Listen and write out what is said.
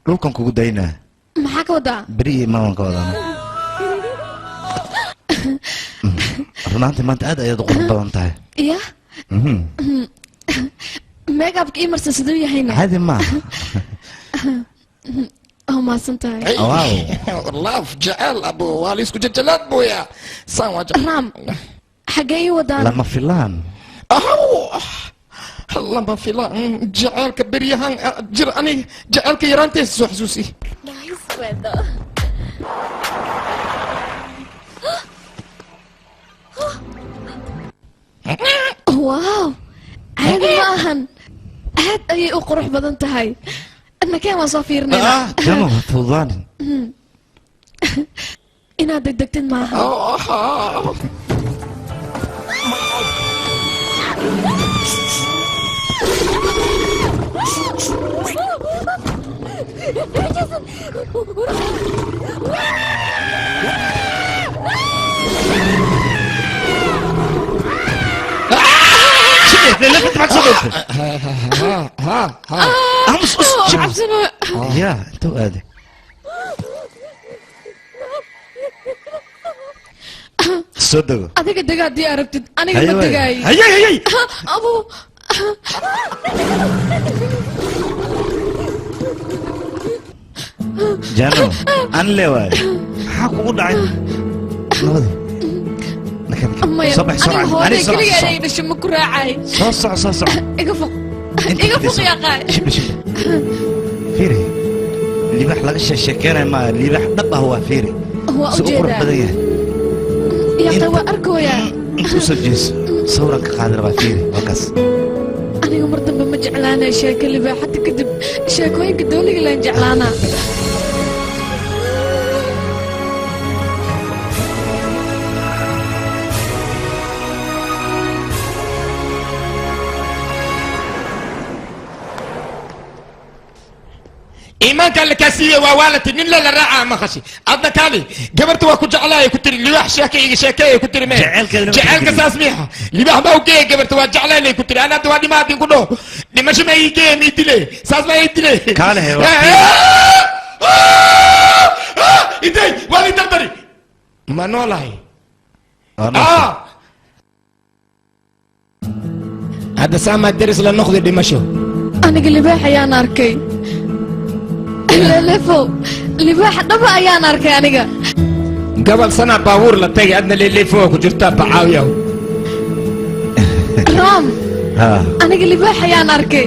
Dhulkan kugu daynaa. Maxaa ka wadaa? Beri iyo maawan ka wadaa. Runaantii maanta aad ayaad u qurux badan tahay. Ya? Make-upka ii marsan siduu yahayna? Caadi maaha. Oo mahadsan tahay. Wow. Love jecel abo waa la isku jajalaad booya saan waa jecel. Raam, xaggee ii wadaan? Lama filaan. Lama filaan jaceylka beryahan jir aniga jaceylka yaraanteesa soo xasuusi. Nice weather. Wow, caadi ma ahan. Aad ayay u qurux badan tahay. Nakeen waan soo fiirinaynaa. Jano ha fududaanin. Inaad degdegtid maaha. لفت معك صدفة. ها ها ها. امس يا انت ادي. صدق. adiga dega haddii aragtid aniga ma degaay. Hayay hayay. Abu. Jano, an leewaay. Maxaa kugu dhacay? Labada. Maya, Soo bax, soo aniga bax. hooyaday Ani soo keliya soco. ayay dhashay ma ku raacay. Soo soco, soo soco. Iga foq. Iga foq yaa qaay. Shibli shibli. Fiiri. Libaax laga sheekeynayo ma libaax dhab ah waa fiiri. Waa Si u qurux ujeedaa. badan yahay. Yaa qaay waa arkooyaa. Inta u soo jeeso. Sawiraan ka qaadi rabaa fiiri. Waa kaas. Aniga mar dambe ma jeclaanay sheeko libaax hadda kadib sheekooyinka dooliga laan jeclaanaa. Iimaanka alla kaa siiyey waa waalatay nin la raacaa ma qashi adna kaali gabarta waa ku jeclaaya ku tiri libaax sheeka iga sheekeeya ku tiri mee Jaceylkeeda lama jaceylka tixgeliyo. Saas miixa libaax baa u geeya gabarta waa jeclaylay ku tiri ana hadda waa dhimaa hadin ku dhaho dhimasho ma ii geeya ma ii dile saas ma ii dile. Kaale he, waa Intay waa li dardari ma noolahay. Waa nooshahay. Hadda saamaa deris la noqday dhimasho. Aniga libaax ayaan arkay. Lelefow, libaax dhaba ayaan arkay aniga. Gobol sana baabuur la tagay adna leeleefo ku jirtaa bacaawiyaw. Raam, Ha. aniga libaax ayaan arkay.